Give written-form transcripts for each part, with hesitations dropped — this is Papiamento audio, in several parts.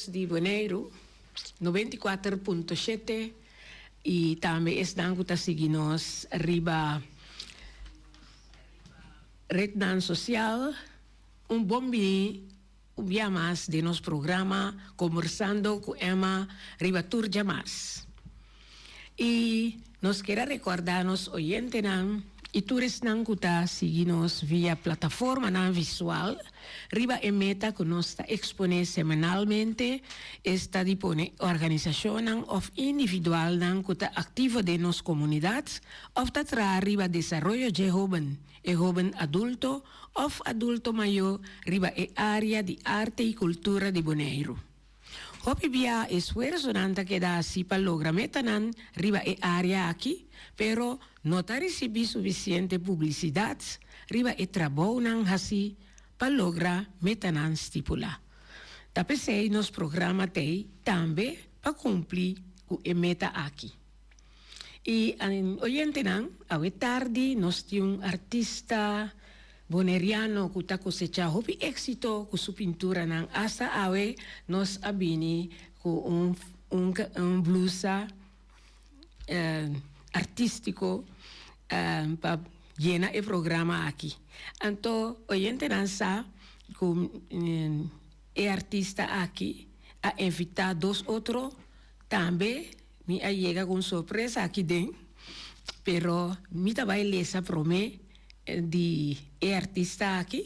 Bos di Boneiru 94.7 i tambe esnan ku ta sigui nos riba retnan sosial un bon bini un bia mas den nos programa Kombersando ku Emma riba tur djamas. I nos kier a rekordá nos oyentenan i tur esnan ku ta sigui nos via plataformanan visual riba e meta ku nos ta eksponé semanalmente, esta di pone organisashonnan òf individualnan ku ta aktivo den nos komunidat òf ta traha riba desaroyo dje hóben, e hóben adulto òf adulto mayó riba e área di arte i kultura di Boneiru. Hopi bia esfuersonan ta keda hasi pa logra metanan riba e área aki, pero no ta risibí sufisiente publisidat riba e trabounan hasi pa logra metanan stipulá. Ta p'esei nos programa t'ei tambe pa kumpli ku e meta aki. I oyentenan, awe tardi nos tin un artista boneriano ku ta kosechá hopi éksito ku su pinturanan. Asta awe nos a bini ku un un blusa artístiko pa yena e programa aki. Anto oyentenan sa ku e artista aki a invitá dos otro tambe. Mi a yega ku un sorpresa aki den, pero mi ta bai lesa promé di e artista aki,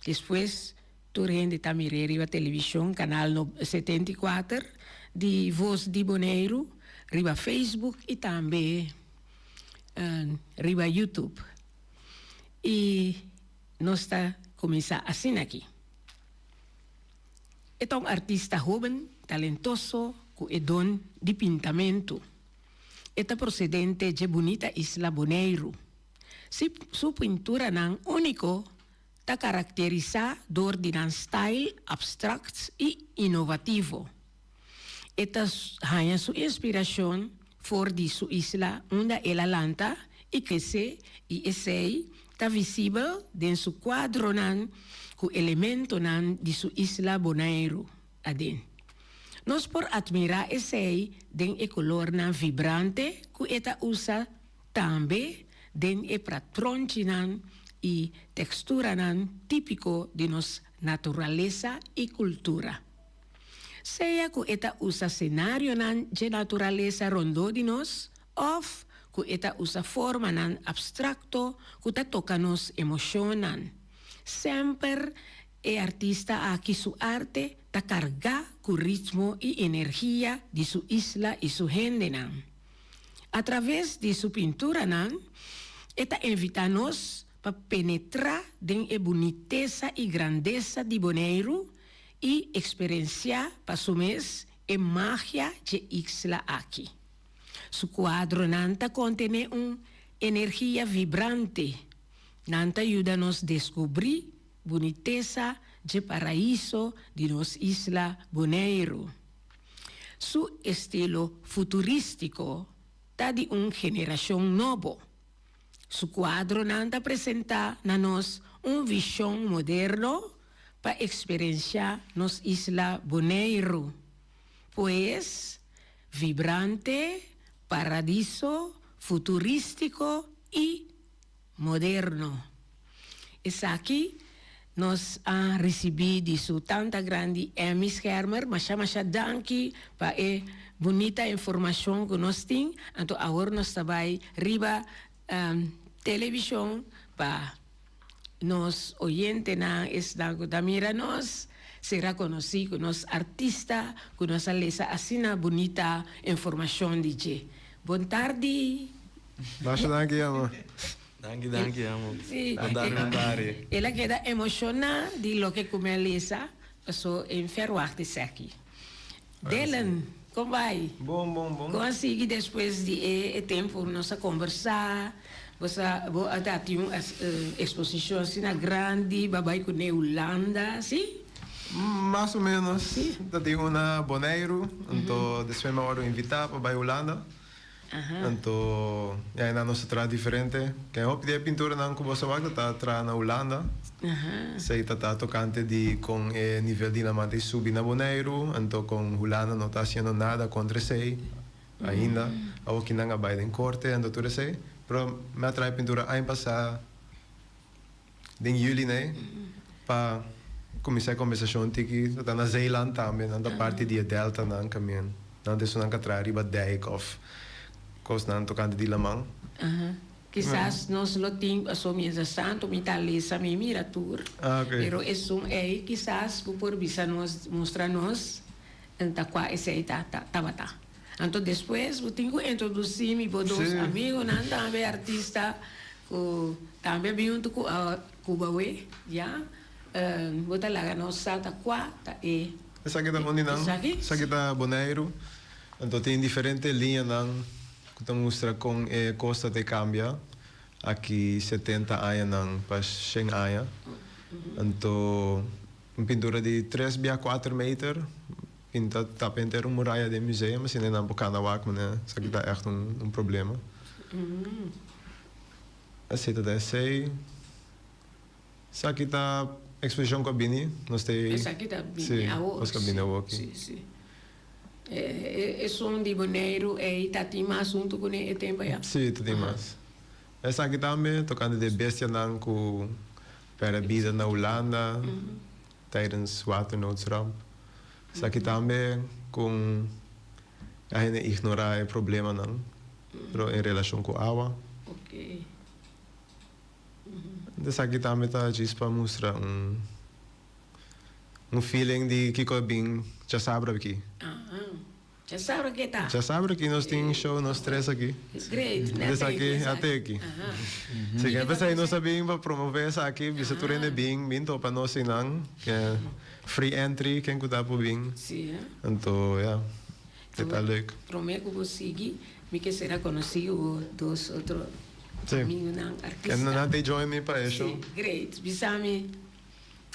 despues tur hende ta mir'é riba televishon kanal no 74 di Voz di Boneiru, riba Facebook i tambe riba YouTube. I nos ta kuminsá asina aki. E ta un artista hóben talentoso ku e don di pintamentu. E ta prosedente dje bunita isla Boneiru. Si su pinturanan úniko ta karakterisá dor di nan stail abstrakt i inovativo. E ta haña su inspirashon for di su isla unda el a lanta i krese i esei ta visibel den su kuadronan ku elementonan di su isla Boneiru aden. Nos por atmirá esei den e kolornan vibrante ku e ta usa tambe den e patronchinan i teksturanan típiko di nos naturalesa i kultura. Sea ku e ta usa senarionan dje naturalesa rondó di nos òf ku e ta usa formanan abstrakto ku ta toka nos emoshonnan, semper e artista aki su arte ta kargá ku ritmo i energia di su isla i su hendenan. Atraves di su pinturanan e ta invitá nos pa penetrá den e bunitesa i grandesa di Boneiru i eksperensiá pa su mes e magia dje isla aki. Su kuadronan ta kontené un energia vibrante. Nan ta yuda nos deskubrí bunitesa dje paraiso di nos isla Boneiru. Su estilo futurístiko ta di un generashon nobo. Su kuadronan ta presentá na nos un vishon moderno pa eksperensiá nos isla Boneiru. Pues, vibrante, paradiso, futurístiko i moderno. Esaki nos a risibí di su tanta grandi Emmy Schermer. Masha masha danki pa e bunita informashon ku nos tin. Anto awor nos ta bai riba televishon pa nos oyentenan, esnan ku ta mira nos, sera konosí ku nos artista ku nos a lesa asina bunita informashon di dje. Bon tardi. Masha danki amo. Danki danki amo. Sí. Bon tardi bon tardi. El a keda emoshoná di loke ku mi a lesa, paso e verwacht esaki. Dylan, kon bai? Bon, bon, bon. Kon a sigui despues di e tempu nos a kombersá? Bo sa, bo a ta tin un eksposishon asina grandi, bo a bai kuné Hulanda, si? Mas o ménos. Si. Ta tin un na Boneiru, anto despues mi a wòrdu invitá pa bai Hulanda. Anto, ya einan nos ta traha diferente. Ken hopi di e pinturanan ku bo sa wak ta traha na Hulanda. Esei ta ta tokante di kon e nivel di laman ta subi na Boneiru, anto kon Hulanda no ta hasiendo nada kontra esei ainda. Awoki nan a bai den korte anto tur esei. Pero mi a traha e pintura aña pasá den juli nei pa kuminsá e kombersashon tiki. Ta ta na Zeeland tambe, nan ta parti di e deltanan kamin. Nan ta esunnan ka traha riba dijk òf kosnan tokante di laman. Kisas nos lo tin paso mientras tanto mi ta lesa mi mira tur pero esun ey kisas bo por bisa nos mustra nos ta cua esey ta tabata anto despues bo tin cu introduci mi bo dos amigonan tambe artista cu tambe a bin hunto cu Cubawe ya bo ta laga nos sa ta cua ta e. Esaki ta un di nan esaki ta Boneiru anto tin diferente liñanan. Ku ta mustra kon e kosta te kambia aki 70 añanan pa 100 aña. Anto un pintura di tres bia kuater meter pinta tapa henter un muraya den museum asina nan por kana wak manera esaki ta ègt un problema. Esei ta ta esei. Esaki ta eksposishon ku a bini nos te. Esaki ta bini awor. Si, nos a bini awor aki. Si, si. Esun di Boneiru ei ta tin mas huntu kuné e tempu ayá? Sí, ta tin mas. Esaki tambe tokante di e bestianan ku pèrdè bida na Hulanda tijdens waternoodramp. Esaki tambe kon a hende ignorá e problemanan pero en relashon ku awa. Esaki tambe ta djis pa mustra un. Un feeling di kiko a bin djasabra aki. Djasabra ke ta? Djasabra aki nos tin show nos tres aki. Great. Des aki ate aki. Si ke p'esei nos a bin pa promove esaki bisa tur hende bin bin topa nos einan ke free entry ken ku ta por bin. Anto ya e ta leuk. Prome ku bo sigui mi ke sera konosí ku dos otro amigunan artista. Nan ta join mi pa e show. Si great bisa mi.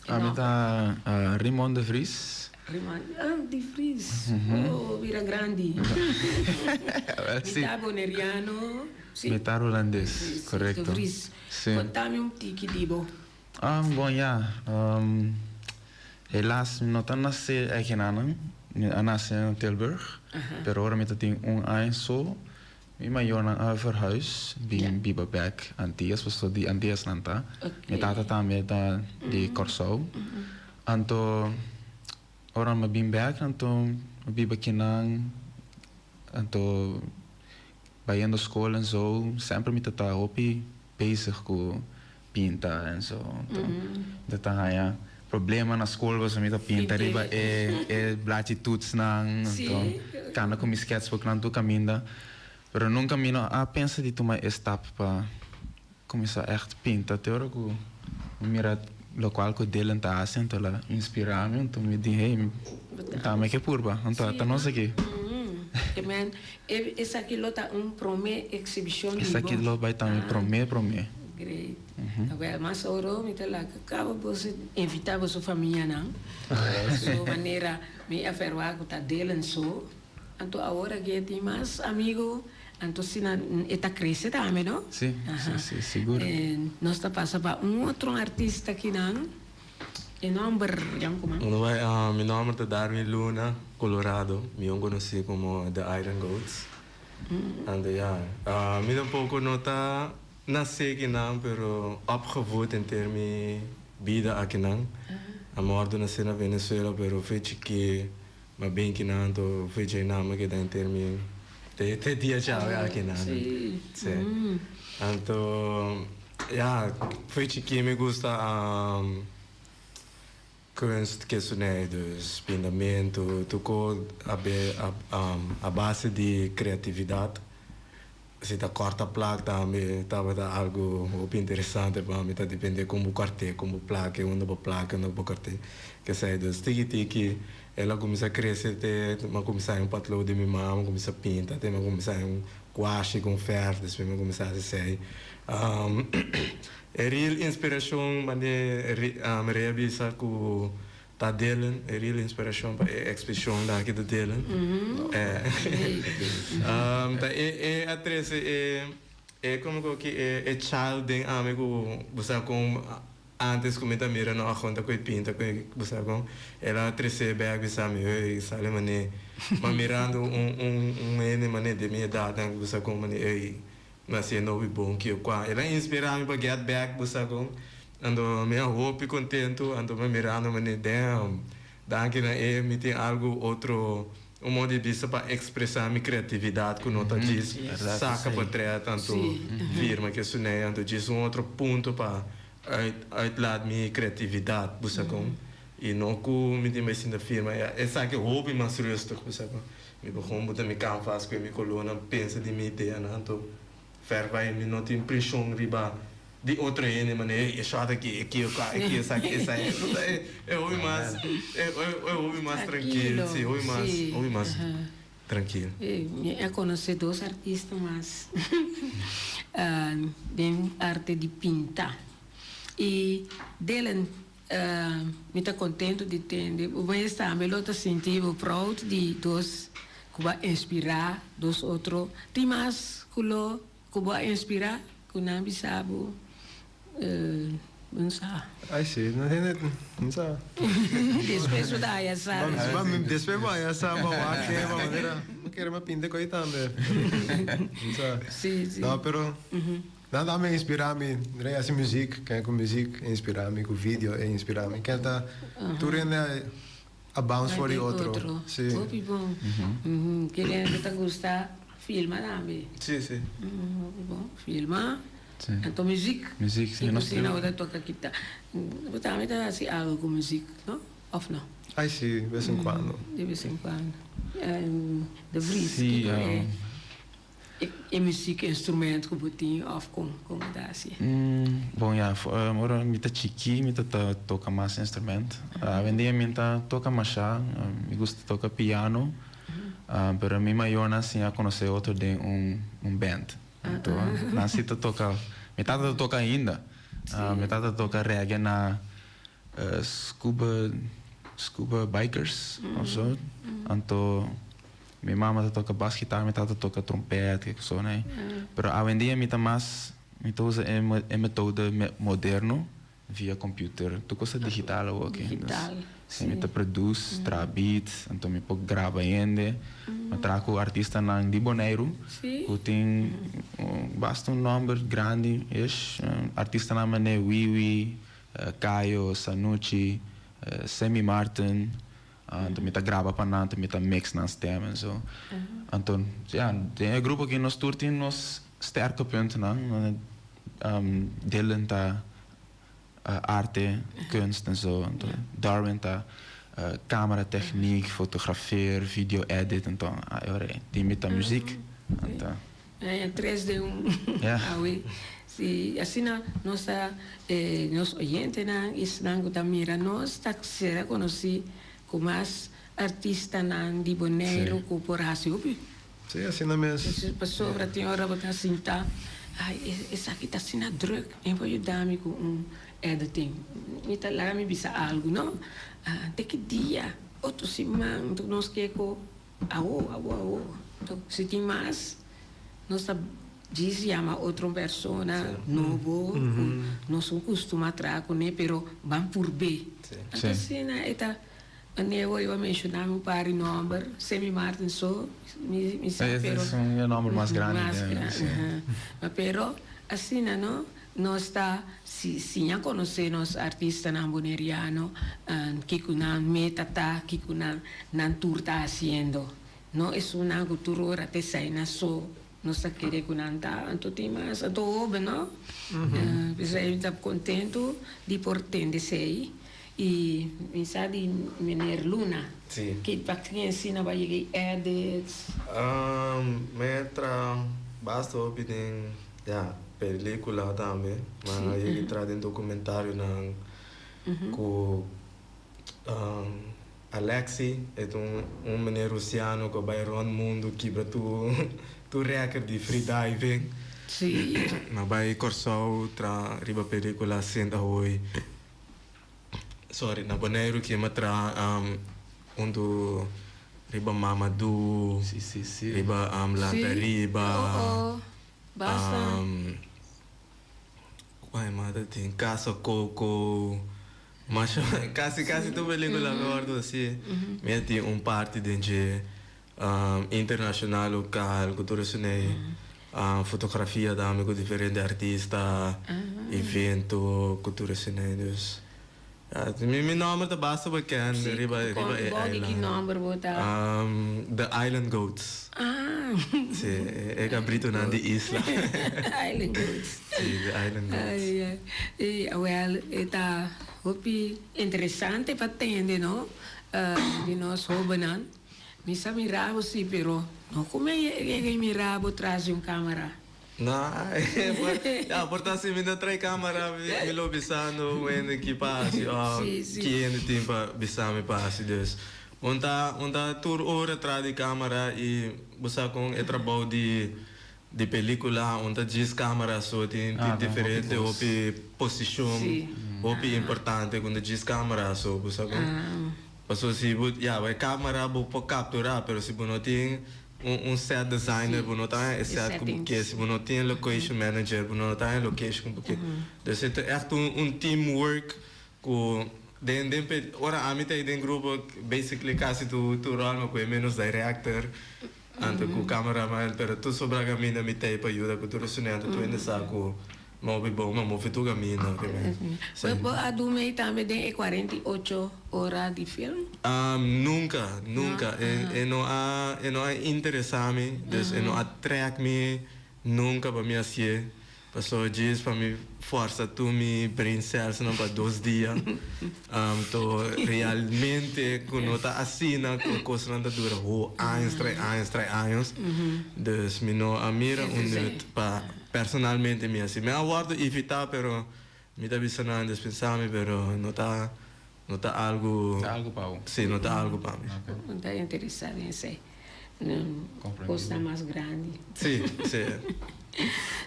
Ami ta Rimon de Vries. Rimon de Vries. Oh, bira grandi. Mitad boneriano. Si. Mitad hulandes, korekto. De Vries. Si. Konta mi un tiki di bo. Bon ya, helaas mi no ta nase eigenanan. Mi a nase na Tilburg, pero ora mi ta tin un aña so, Mi mayornan a verhuis bin biba bek Antillas pasobra di Antillas nan ta. Mi tata tambe ta di Kòrsou. Anto ora mi bin bek anto mi biba kinan anto bayendo skol en zo semper mi ta ta hopi bezig ku pinta en zo. Anto mi ta ta haña problema na skol pasobra mi ta pinta riba e e blachi toetsnan anto kanda ku mi sketsboeknan tur kaminda. Pero nunka mi no a pensa di tuma e stap pa kuminsá ègt pinta te ora ku mi mira lokual ku Dylan ta hasi anto el a inspirá mi anto mi di hey mi tambe ke purba anto ata nos aki. Esaki lo ta un promé eksibishon di bo? Esaki lo bai ta mi promé promé. Great. Awel, mas oro mi ta laga kaba boso invitá boso famianan. So manera mi a ferwagt ku ta Dylan so. Anto awor aki e tin mas amigo, anto asina e ta krese tambe, no? Si, si, si, sigur. Nos ta pasa pa un otro artista akinan. E nomber jan kuma? Uno bai, mi nomber ta Darwin Luna, Colorado, mion konosí komo The Iron Goats. Anto ya, mi tampoco no ta nasé akinan, pero opgevoed henter mi bida akinan. A mòrdu nasé na Venezuela, pero fe chikí m'a bin akinan, anto fe djeinan m'a keda henter mi te te dia djawe akinan. Sí. Anto. Ja, fo'i chikí mi gusta kunst kesunei, dus pintamentu, tur kos a base di kreatividat. Si ta kòrta plak tambe tabata algu hopi interesante pa mi, ta depende kon bo kòrt'é, kon bo plak'é, unda bo plak'é, unda bo kòrt'é, kesei. Dus tiki tiki el a kuminsá krese te mi a kuminsá haña un patlood di mi mama, mi a kuminsá pinta, te mi a kuminsá haña un Guashi con verf, despues mi a cuminsa haci esey. E real inspiracion mane Rey a bisa cu Ta Dylan, e real inspiracion pa e exposicion aki ta Dylan. Ta e e a trece e e como cu ki e e child den ami cu bo sa con antes cu mi ta mira no a junta cu e pinta cu e bo sa con el a trece bek bisa mi hey sali mane ma mirando un un un hende mane den mi edadnan bo sa con mane ey Mi a siendo hopi bon ki kua el a inspirá mi pa get back bo sa kon. Anto mi a hopi kontentu anto mi a mirando manera damn danki na e mi tin algu otro un modo di bista pa ekspresá mi kreatividat ku no ta djis saka portret anto firma ke sunei anto djis un otro punto pa uitlaat mi kreatividat bo sa kon i no ku mi tin bai sinta firma esaki hopi mas rustig bo sa kon. Mi por gewoon buta mi canvas cu e mi colornan pensa di mi ideanan anto ver bay mi no tin presion riba di otro hende manera ey e shot aki e kiyo cua e kiyo esaki esai e ta e hopi mas e hopi mas trankil si hopi mas hopi mas trankil. Mi a conoce dos artista mas den arte di pinta y Dylan. Mi ta contento di tende bo mes tambe lo ta sinti bo proud di dos cu bo a inspira dos otro. Tin mas cu lo cu bo a inspira cu nan bisa bo bo no sa. Ay si, no hende no sa. Despues bo ta haya sa. Despues bo haya sa bo wak e manera bo kere mi pinta cu ei tambe. No sa. Si, si. No pero. Nan tambe a inspirá mi, Rei hasi muzik, ken ku muzik a inspirá mi, ku video a inspirá mi. Ken ta tur hende a bounce for di otro. Si. Hopi bon. Ken hende ta gusta filma tambe. Si, si. Hopi bon. Filma, anto muzik. Muzik, si. I kusina bo ta toka kita. Bo tambe ta hasi algo ku muzik, no? Of no? Ai si, bes en kuando. De bes en kuando. De Vries, kiko e? E muziek instrument ku bo tin òf kon kon bo ta hasi? Bon ya, ora mi ta chikí mi ta toka mas instrument. Awendia mi ta toka mashá, mi gusta toka piano, pero mi mayornan a siña konosé otro den un un band. Anto nan si ta toka, mi tata ta toka ainda, mi tata ta toka reggae na Scuba Scuba Bikers of so. Anto mi mama ta toka bas gitara, mi tata ta toka trompet, ke kosnan ei. Pero awendia mi ta mas, mi ta usa e e metode moderno via computer. Tur kos ta digital awoki. Digital, Si, mi ta produce, traha beat, anto mi por graba hende. Mi a traha ku artistanan di Boneiru ku tin basta un nomber grandi ish. Artistanan manera Wiwi, Cayo, Sanucci, Sammy Martin, anto mi ta graba pa nan, anto mi ta mix nan stem en so. Anto, ya, den e grupo aki nos tur tin nos sterke puntonan. Dylan ta arte, kunst en so, anto Darwin ta camera techniek, fotografeer, video edit, anto e ora ei. Timmy ta muziek, anto. E tres den un awe. Si asina nos ta nos oyentenan y esnan cu ta mira nos ta sera conoci cu mas artistanan di Boneiru cu por haci hopi. Si, asina mes. Pasobra tin ora bo ta sinta, ay esaki ta asina druk, e por yuda mi cu un editing. Mi ta laga mi bisa algo, no? Te ki dia? Otro siman nos ke cu. Awo, awo, awo. Si tin mas, nos ta djis yama otro persona nobo ku nos un kustuma traha kuné, pero ban purb'é. Anto asina e ta, manera bo iba menshoná mi un par di nòmber, Semi Martin so mi sa, pero. Es un nòmber mas grandi. Mas grandi, aha. Pero asina no, nos ta si siña konosé nos artistanan boneriano, kiko nan meta ta, kiko nan nan tur ta hasiendo. No esunnan ku tur ora ta esei nan so nos ta kere ku nan ta. Anto tin mas, anto hoben no. P'esei mi ta kontentu di por tende esei. I mi sa di meneer Luna. Si. Ki pa ken asina bo a yega e edits? Mi a traha basta hopi den. Ya, pelicula tambe. Ma a yega traha den documentarionan cu Alexi, e ta un meneer Rusiano cu a bay rond mundo kibra tur record di free diving. Mi a bay Corsou traha riba pelicula Sint Ahoy. Sorry, na Boneiru ki m'a traha huntu riba Mamadou, Si, si, si. riba Lanta Sí. Riba. Oh, oh. Basta. Kua e mas ta tin? Casa Coco. Masha, kasi kasi tur pelikula mi wòrdu hasi. Mi a tin un parti den dje internashonal, lokal, ku tur esunei. Fotografia tambe ku diferente artista, evento ku tur esunei. Dus ya, mi mi nòmber ta basta bekend Sí, riba kon riba e bo di ki eiland. nòmber bo ta? The Island Goats. Ah. Sí, e kabritonan di isla. Island Goats. Sí, The Island Goats. Ai, ai. I awel e ta hopi interesante pa tende no, di nos hóbennan. Mi sa mira bo si, pero no cu mi a yega y mira bo tras di un camara. No, ya por ta si mi no trae camara mi lo bisa no wende ki pa haci of ki hende tin pa bisa mi pa haci. Dus un ta un ta tur ora tras di camara y bo sa con e trabou di di pelicula un ta djis camara so tin tin diferente hopi posicion hopi importante cu un ta djis camara so bo sa con. Pasobra si bo, ya, bo e camera bo por captura, pero si bo no tin un un set designer bo no ta haña e set cu bo ke, si bo no tin e location manager bo no ta haña e location cu bo ke. Dus e ta echt un un teamwork cu den den pe ora ami ta ei den grupo basically casi tur tur rol mi a coge menos director anto cu cameraman pero tur sobra caminda mi ta ei pa yuda cu tur esuni anto tur hende sa cu Move bon, ma move tur caminda. Bo bo a dumi tambe den e 48 ora di film? Nunca, nunca. E no a e no a interesa mi, dus e no a trek mi nunca pa mi hacié. Pasobra djis pa mi forsa tur mi brain cellsnan pa dos dia. Anto realmente cu no ta asina cu e cosnan ta dura ho años tras años tras años. Dus mi no a mira un nut pa. Personalmente mi a si. Mi a wordo invita pero mi ta bisa nan despensa mi pero no ta no ta algo. Ta algo pa bo. Si, no ta algo pa mi. No ta interesa den esey. Cosnan mas grandi. Si, si.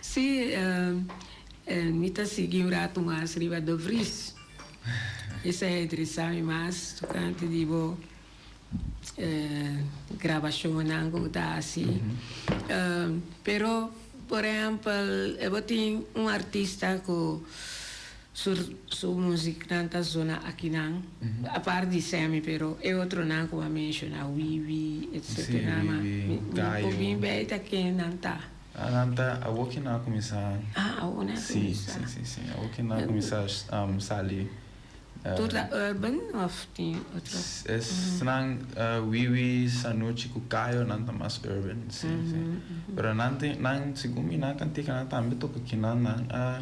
Si, mi ta sigui un rato mas riba De Vries. Esey a interesa mi mas tocante di bo. Grabashonnan ku ta hasi. Pero por ehèmpel e bo tin un artista ku su su musiknan ta zona akinan, apart di Sammy pero e otronan ku a menshoná Wiwi etsetera ma mi por bin bei ta ken nan ta. Ah nan ta awor ki nan a kuminsá. Ah awor nan a kuminsá. Si si si awor ki nan a kuminsá sali. Tur ta urban of tin otro? Esnan Wiwi, Sanuchi ku Kayo nan ta mas urban, si, si. Pero nan tin, nan segun mi nan kantikanan tambe toka kinan nan a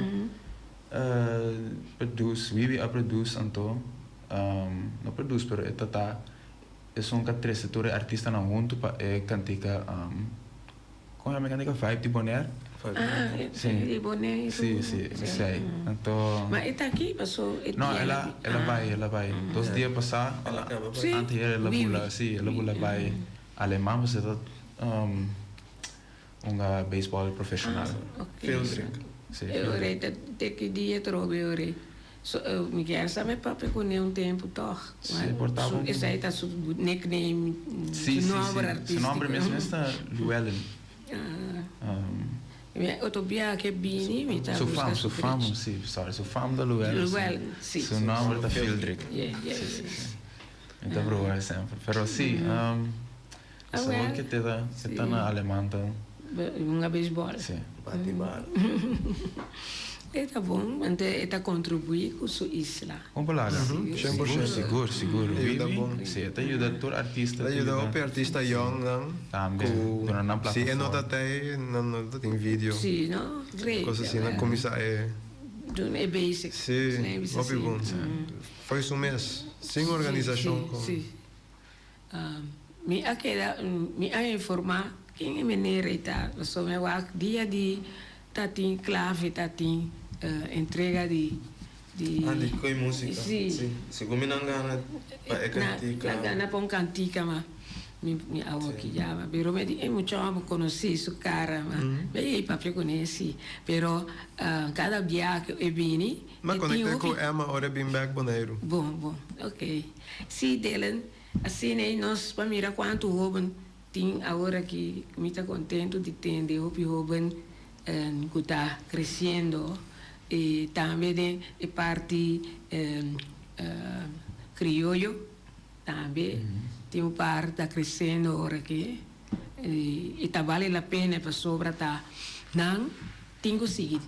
produce, Wiwi a produce anto, no produce pero e ta ta esun ku a trese tur e artistanan huntu pa e kantika. Kon yama e kantika Vibe di Bonaire? Ah, Sí. di Boneiru. Sí, sí, esei. Anto. Ma e ta aki paso e No, dia el a, el a bai, el a bai. Dos dia pasá, El a kaba bai. Sí, anteayer el a Wiwi. bula, sí, el a bula bai Aleman pasobra e ta hunga beisbòl profeshonal. Ah, ok. Fieldrick. Sí, E ora Fieldrick. e ta te ki dia trobe ora e. So, mi kier sa mi papia kuné un tempu tòg. Sí, por ta un. Esei ta su nickname, Sí, su sí, nòmber sí. artístiko. Su nòmber mes mes ta Llewellyn. Mi otro bia ke bini mi ta Su buska fam, su su fam, drechi. sí, sorry, su fam ta Llewellyn. Llewellyn, sí. Su nòmber ta Fieldrick. Yeah, yeah, Sí, sí, yeah. sí. Mi ta proba semper. Pero sí, Ah, esei ke te ta, sí. e ta na Aleman ta. Hunga beisbòl. Sí. Bati bal. E ta bon, want e ta kontribuí ku su isla. Kon palabra? Sigur, Sigur, sigur, sigur. E yuda Wiwi, bon. sí, e ta yuda tur artista. Ta yuda hopi artista yong nan. Tambe, Ku duna nan si e no ta plataforma. tei, nan no ta tin video. Sí, no? Great. Kos asina, kuminsá e. Duna e basics. Sí, hopi bon. Fo'i su mes, sin organisashon. Sí, sí. Mi a keda, mi a informá ken e meneer ei ta, pasobra mi a wak dia di ta tin clave, ta tin entrega di, di. Ah, di koe músika. Sí. Sí. Segun mi nan gana pa e kantika. Nan gana pa un kantika, ma. Mi mi awo ki yama pero mi di e mucha homber conoci su cara ma mi a yei papia cune si pero cada bia cu e bini Mi a e tin conecta cu hopi. Emma ora e bin bek Boneiru. Bon bon ok si Dylan asina ei nos pa mira cuanto hoben tin awor aki mi ta contento di tende hopi hoben cu ta creciendo y tambe den e parti crioyo. Tambe tin un par ta creciendo ora aki y ta bale la pena pasobra ta nan tin cu sigui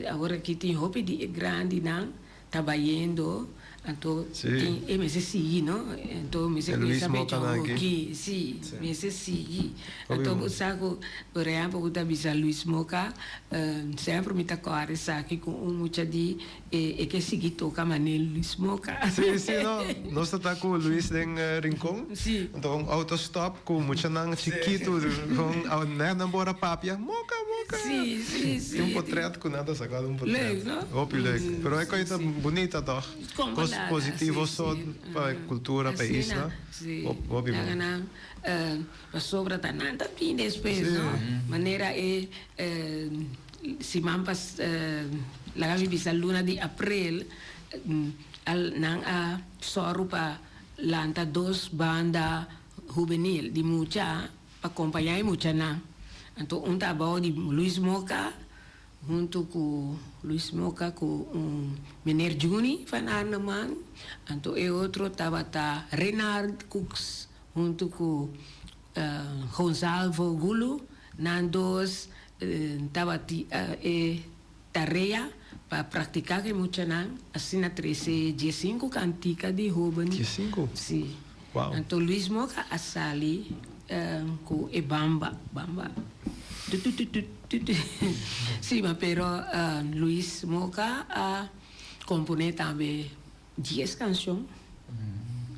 awor aki tin hopi di e grandinan ta bayendo anto tin e mester sigui no anto mester cuminsa becha hoki si mester sigui anto bo sa cu por ehempel bo ta bisa Luis Moca semper mi ta corda esaki cu un mucha di E ke sigui toka manera Luis Moca. Sí, sí, no. Nos ta ta ku Luis den Rincon. Sí. Anto un auto stop ku muchanan chikitu kon nèt nan por a papia, Moca, Moca. Sí, sí, sí. Tin un potret ku nan ta saka un potret. Leuk, no? Hopi leuk. Pero e kos ta bunita tòg. Kos positivo so pa e kultura, pa e isla. Sí. Hopi bon. Laga nan pasobra ta nan ta bin despues, no? Manera e. Siman pas laga mi bisa luna di aprel al nan a sòru pa lanta dos banda hubenil di mucha pa kompañá e muchanan. Anto un ta abou di Luis Moca huntu ku Luis Moca ku un meneer Juni van Arneman, anto e otro tabata Renard Cooks huntu ku Gonzalvo Gulu, nan dos Tabatin e tarea pa praktiká ku e muchanan, asina trese diesinku kantika di hóben. Diesinku? Sí. Wow. Anto Luis Moca a sali ku e bamba, bamba, tututututut. Sí, ma pero Luis Moca a komponé tambe dies kanshon.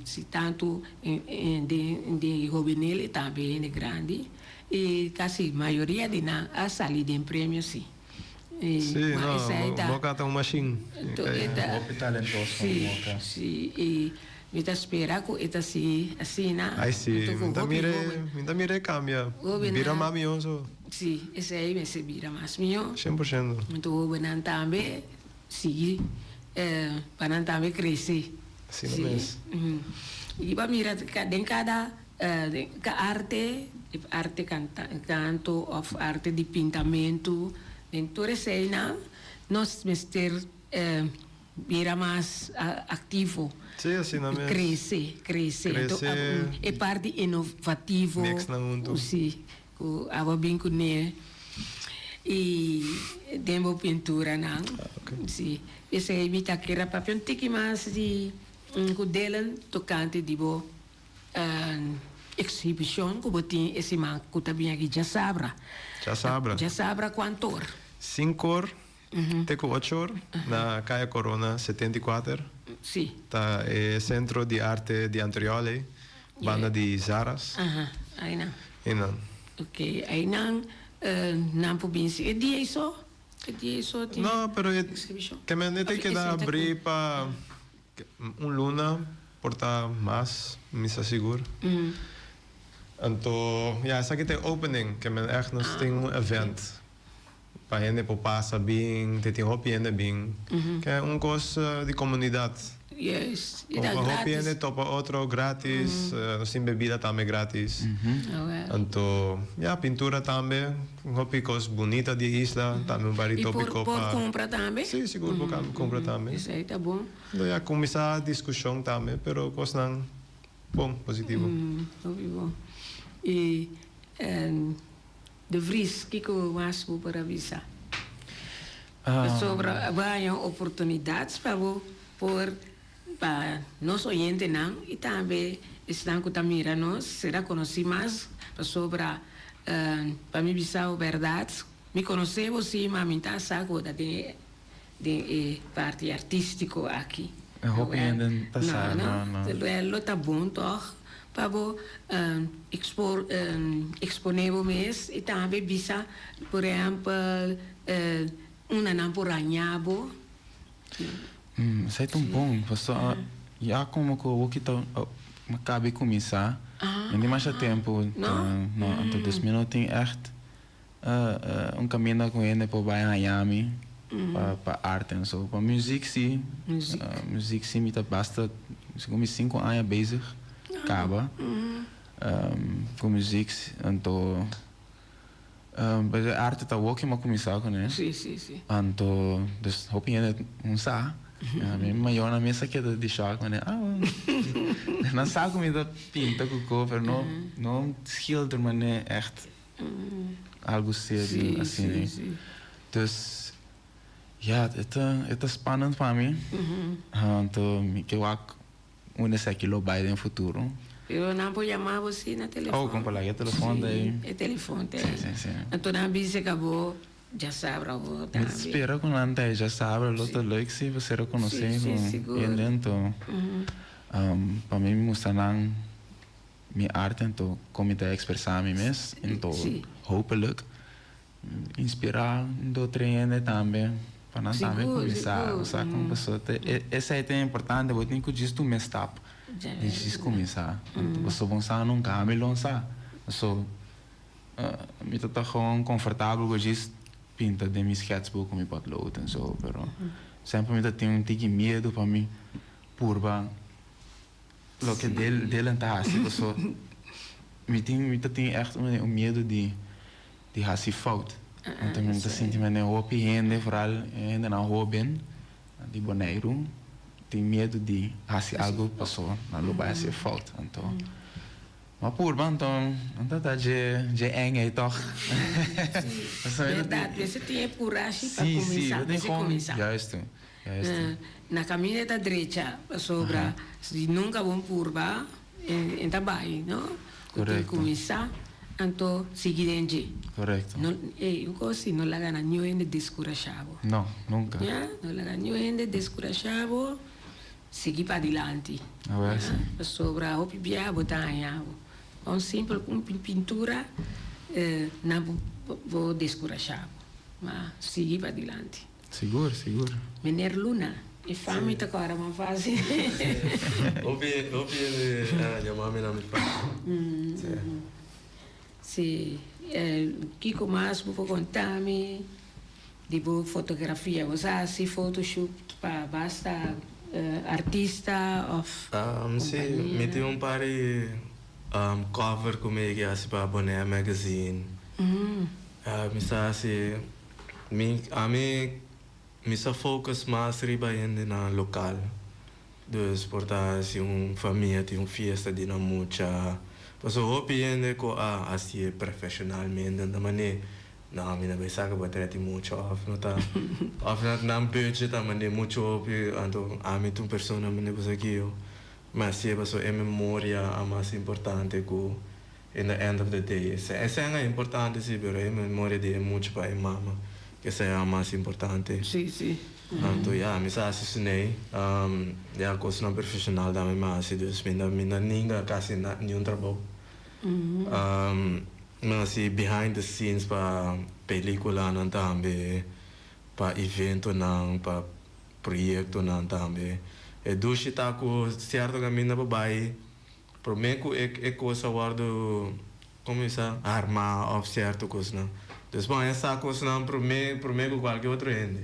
Sí, tantu den hobenil i tambe hende grandi. I kasi mayoria di nan a sali den premio sí. Sí, no, Moca ta un machine. Hopi talentoso Moca. Sí, i mi ta spera ku e ta sigui asina. Ai sí, mi ta mira mi ta mira e kambia, bira mas mihó so. Sí, esei mester bira mas mihó. 100%. Anto hobennan tambe sigui pa nan tambe krese. Asina mes. I bo a mira den kada arte, arte kanto òf arte di pintamentu, den tur eseinan nos mester bira mas aktivo. Sí, asina mes. Krese, krese. Krese. E parti inovativo. Mix nan huntu. Sí, ku abo a bin kuné i den bo pinturanan. Sí, p'esei mi ta kere papia un tiki mas di ku Dylan tokante di bo Exhibicion cu bo tin e siman cu ta bin aki djasabra. Djasabra. Djasabra cuanto or? Cinco or te cu ocho or na Caya Corona 74. Si. Ta e Centro di Arte di Antriol ey, banda di Zara's. Aha, aynan. Eynan. Ok, aynan nan por bin si e dia ey so? E dia ey so tin No, pero e exhibicion? ke men e ta keda abri pa Un luna por ta mas, mi sa sigur. Anto, ya, esaki ta e opening, ke men ègt nos tin un event pa hende por pasa bin, te tin hopi hende bin. Ke un kos di komunidat. Juist, y ta Hopi gratis. hende topa otro gratis, nos tin bebida tambe gratis. Anto, ya, pintura tambe, hopi kos bunita di e isla, tambe un par di Y por topiko por pa. kumpra tambe? Sí, sigur por kumpra tambe. Esei ta bon. No ya kuminsá diskushon tambe, pero kosnan bon, positivo. Hopi bon. I De Vries, kiko mas bo por a bisa? Pasobra bo haña oportunidat pa bo por pa nos oyentenan i tambe esnan ku ta mira nos sera konosí mas pasobra pa mi bisa bo bèrdat mi konosé bo sí ma mi ta sa ku bo ta den e Den e parti artístiko aki. E hopi hende ta sa, no, no. Terwijl lo ta bon tòg pa bo eksponé bo mes i tambe bisa, por ehèmpel, unda nan por haña bo. Esei ta un bon, pasobra ya komo ku awor ki ta kabe kuminsá. Mi no tin masha tempu. No? No, anto dus mi no tin ègt un kaminda ku hende por bai haña mi pa pa arte en so. Pa muzik si. Muzik. Muzik si mi ta basta segun mi sinku aña bezig kaba ku muzik anto e arte ta awor ku mi a kuminsá kuné. Si, si, si. Anto dus hopi hende no sa. Mi mayornan mes a keda di shock manera ah nan sa ku mi ta pinta ku ko pero no no schilder manera ègt algu serio asina. Dus ya e ta e ta spannend pa mi. Anto mi ke wak unda esaki lo bai den futuro. Pero nan por yama bo si na telefon. Oh, kon por laga e telefon ta ei. E telefon ta ei. Si, si, si. Anto nan bisa ka bo djasabra bo tambe. Mi ta spera ku nan ta ei djasabra, lo ta leuk si pa ser konosí ku hende anto pa mi mustra nan mi arte anto kon mi ta ekspresá mi mes anto hopelijk Inspirá un otro hende tambe pa nan tambe kuminsá usa kon pasobra ta esei ta importante bo tin ku djis tuma e stap di djis kuminsá pasobra bo sa nunka ami lo sa so mi ta ta gewoon konfortabel ku djis pinta den mi schetsboek ku mi potlood en so pero semper mi ta tin un tiki miedu pa mi purba loke Dylan ta hasi pasobra mi tin mi ta tin ègt un miedu di di hasi fout. Anto mi ta sinti manera hopi hende, vooral e hendenan hoben di Boneiru, tin miedu di hasi algu paso nan lo bai hasi e fout. Anto mi a purba anto anto ta dje dje eng ei tòg. Bèrdat, mester tin e kurashi pa kuminsá, mester kuminsá. Juistu, juistu. Na kaminda ta drecha pasobra si nunka bo purba e ta bai, no? Ku tin kuminsá, anto sigui den dje. Korekto. No, ey, un kos si, no laga na niun hende deskurashá bo. No, nunka. Ya, no laga niun hende deskurashá bo, sigui padilanti. Awel si. Pasobra hopi bia bo ta haña bo. Un simpel un pintura nan bo deskurashá bo. Ma sigui padilanti. Sigur, sigur. Meneer Luna, e fami ta kòrda man fásil. Hopi, hopi hende a yama mi na mi fami. Sí. Sí. Kiko mas bo por konta mi di bo fotografia? Bo sa hasi photoshoot pa basta artista òf Sí, kompania? mi tin un par di cover ku mi a hasi pa Bonaire Magazine. Mi sa hasi. Mi ami mi sa focus mas riba hendenan local. Dus por ta si un famia tin un fiesta di nan mucha. Pasobra hopi hende cu a hacié profesionalmente ta manera no mi no bay saca portret di mucha of no ta of nan budget ta manera mucho hopi anto ami ta un persona manera cosa aki yo mi hacié pasobra e memoria a mas importante cu In the end of the day, esei a importante si, pero e memoria di e mucha pa e mama ke esei a mas importante. Si, si. Anto ya, mi sa hasi sunei, ya kosnan profeshonal tambe mi hasi, dus mi no mi no ninga kasi niun trabou. Mi hasi behind the scenes pa pelikulanan tambe, pa eventonan, pa proyektonan tambe. E dushi ta ku sierto kaminda bo bai. Promé ku e e kos a wòrdu, komo bisa, harmá òf sierto kosnan. Dus bo haña sa kosnan promé promé ku kualke otro hende.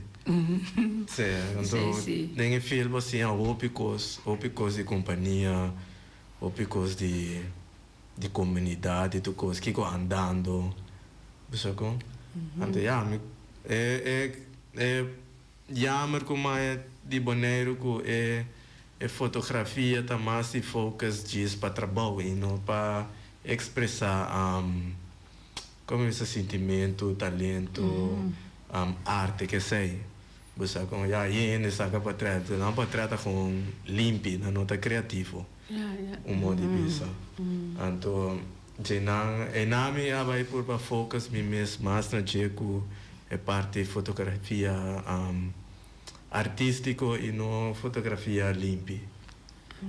Sí, anto den e fil bo siña hopi kos, hopi kos di kompania, hopi kos di di komunidat, di tur kos, kiko andando, bo sa kon? Anto ya, mi e e e Jammer ku maya di Boneiru ku e e fotografia ta mas di focus djis pa trabou i no pa expresa como bisa sintimentu, talento, arte kesei. Bo sa kon ya yen hende saka portret, nan portret ta gewoon limpi, nan no ta creativo, un modo di bisa. Anto Dje nan e nami a bai purba focus mi mes mas na dje ku e parti fotografia artistico y no fotografia limpi.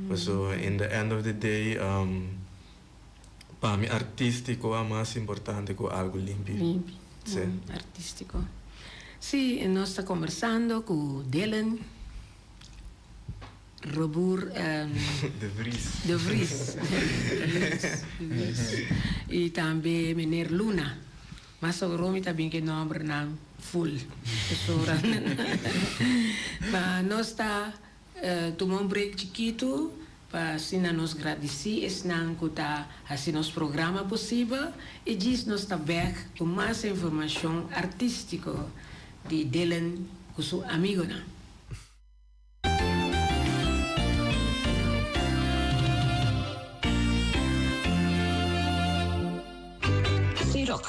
Paso in the end of the day pa mi artistico a mas importante ku algo limpi. Limpi, Si. Artistico. Si, nos ta conversando ku Dylan. Robur De Vries. De Vries. De Vries. I tambe meneer Luna. Mas awor mi ta bin ku e nòmbernan ful. Pasobra ma nos ta tuma un break chikitu pa asina nos gradisí esnan ku ta hasi nos programa posibel i djis nos ta bèk ku mas informashon artístiko di Dylan ku su amigonan. Xerox,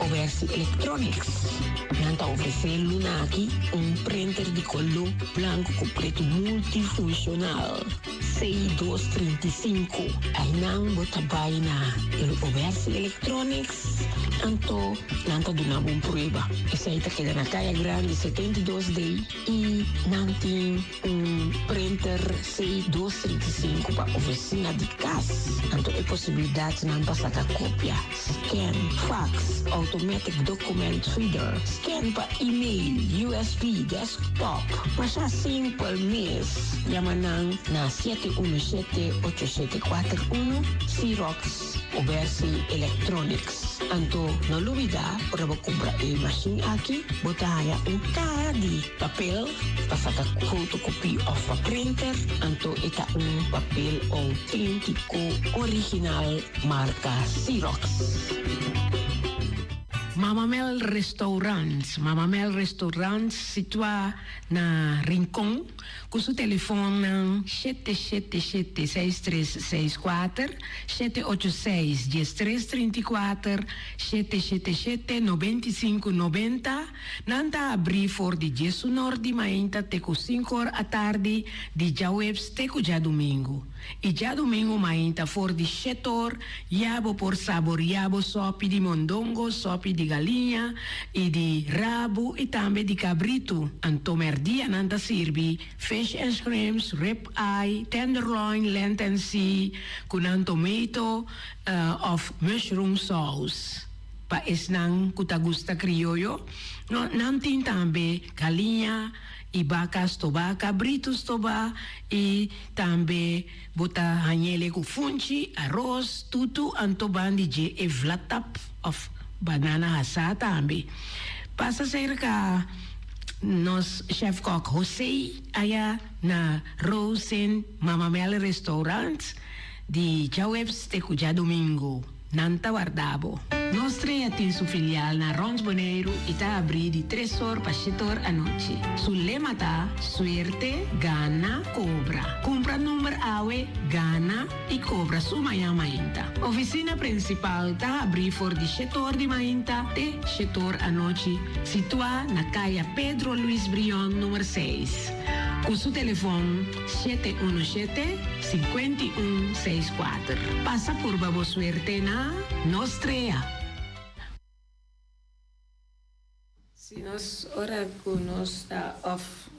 Oversi Electronics, nan ta ofresé luna aki un printer di koló blanku ku pretu multifunshonal C235. Einan bo ta bai na Oversi Electronics, anto nan ta duna bo un prueba. Esei ta keda na Kaya Grandi 72 D. I nan tin un printer C 235 pa oficina di cas. Anto e posibilidadnan pa saca copia, scan, fax, automatic document feeder, scan pa email, USB, desktop. Masha simpel mes. Yama nan na 717 8741, Xerox Obersi Electronics. Anto no lubida ora bo kumpra e mashin aki bo ta haña un kaha di papel pa saka fotokopie òf pa printer, anto e ta un papel outéntiko original marka Xerox. Mama Mel Restaurant Mama Mel Restaurant situá na Rincon Ku su telefonnan 777 6364, 786 1334, 777 95 90, nan ta abrí for di diesunor di mainta te ku sinkor atardi di djaweps te ku djadumingu. I djadumingu mainta for di shetor ya bo por saboria bo sopi di mondongo, sopi di galiña i di rabu i tambe di kabritu. Anto merdia nan ta sirbi fish and shrimps, rib eye, tenderloin, lent and sea ku nan tomato òf mushroom saus. Pa esnan ku ta gusta krioyo, nan tin tambe galiña i baka stobá, kabritu stobá i tambe bo ta hañ'ele ku funchi, aros, tutu, anto ban di dje e vlatap òf banana hasá tambe. Pasa serka nos chèfkòk José aya na Rosen Mama Mel Restaurant di djaweps te ku djadumingu. Nan ta warda bo. Nos Trea tin su filial na Rond Boneiru i ta abrí di tres or pa shete or anochi. Su lema ta, Suerte, gana, kobra. Kumpra number awe, gana i kobra su mañan mainta. Ofisina prinsipal ta abrí for di shete or di mainta te shete or anochi, situá na Kaya Pedro Luis Brion number seis. Ku su telefon. 717 51 64. Pasa purba bo suerte na Nos Trea. Si nos ora ku nos ta off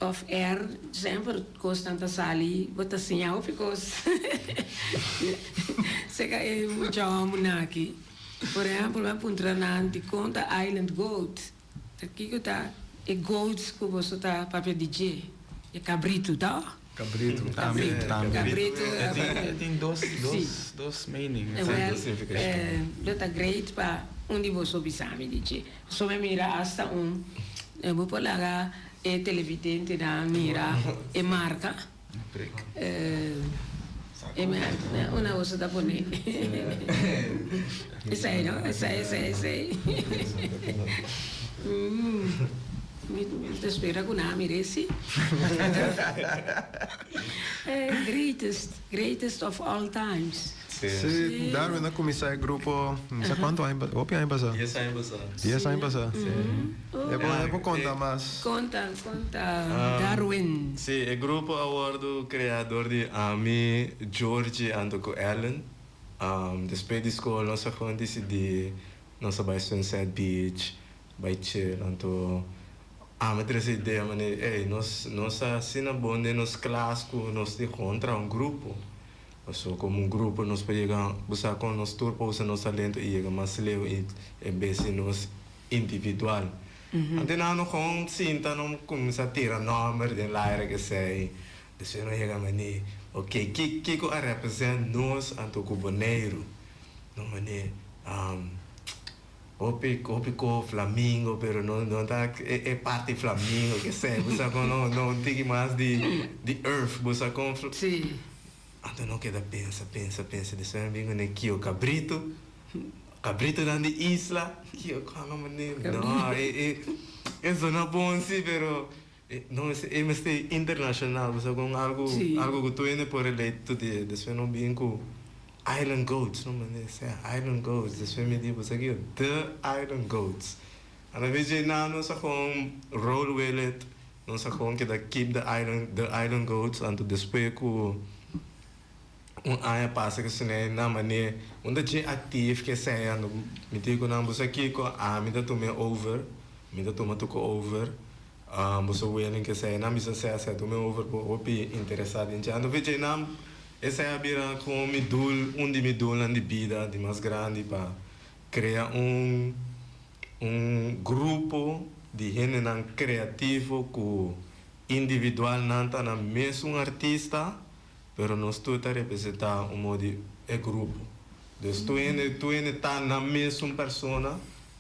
off air semper kosnan ta sali bo ta siña hopi kos seka e mucha hombernan aki por ehempel mi a puntra nan dikon ta island goat. Ta kiko ta e goats ku boso ta papia di dje? E kabritu, ta? Kabritu. Tambe, tambe. Kabritu. E tin dos, dos, dos mening. Wel, lo ta great pa un di boso bisa mi di dje. Pasobra mi mira asta un, bo por laga e televidentenan mira e marka. Una boso ta pone. Esei no, esei, esei, esei. Mi ta spera ku nan a mira esi. Greatest, greatest of all times. Sí, Darwin a kuminsá e grupo, no sa kuantu aña, hopi aña pasá. Dies aña pasá. Dies aña pasá. E por e por konta mas. Konta, konta Darwin. Sí, e grupo a wòrdu kreá dor di ami, Georgie anto ku Ellen. Despues di skol nos a gewoon disidí nos a bai Sunset Beach, bai chill. Anto ami a trese idea manera, ey, nos nos a asina bon den nos klas ku nos tin gewoon traha un grupo. Pasobra komo un grupo nos por yega, bo sa kon nos tur por usa nos talento i yega mas leu i en bes di nos individual. Antes nan no kon sinta no kuminsá tira nòmber den laira kesei. Despues nos yega mane, ok, ki kiko a represent nos anto ku Boneiru? No mane, hopi hopi ko flamingo pero no no ta e e parti flamingo ke sey bo sa kon no no un tiki mas di di earth bo sa kon. Sí. Anto no keda pensa pensa pensa despues mi bin kuné kio kabritu kabritunan di isla kio kònò mane no e e e zona bon si pero No e mester internacional pasobra con algo algo cu tur hende por relate to di despues no bin cu Island Goats no mane sea Island Goats despues mi di bo sa kico The Island Goats a la vez dje nan nos a con roll with it nos a con keda keep the island The Island Goats anto despues cu un aña pasa ke sune nan mane un ta dje actief ke esei anto mi di cu nan bo sa kico ami ta tuma e over mi ta tuma tuco over. Boso willing ke esei nan bisa sea sea tuma over por hopi interesa den dje. Anto fechei nan esei a bira como mi doel, un di mi doelnan di bida di mas grandi pa crea un un grupo di hendenan creativo cu individual nan ta nan mesun artista pero nos tur ta representa un modo di e grupo. Dus tur hende tur hende ta nan mesun persona.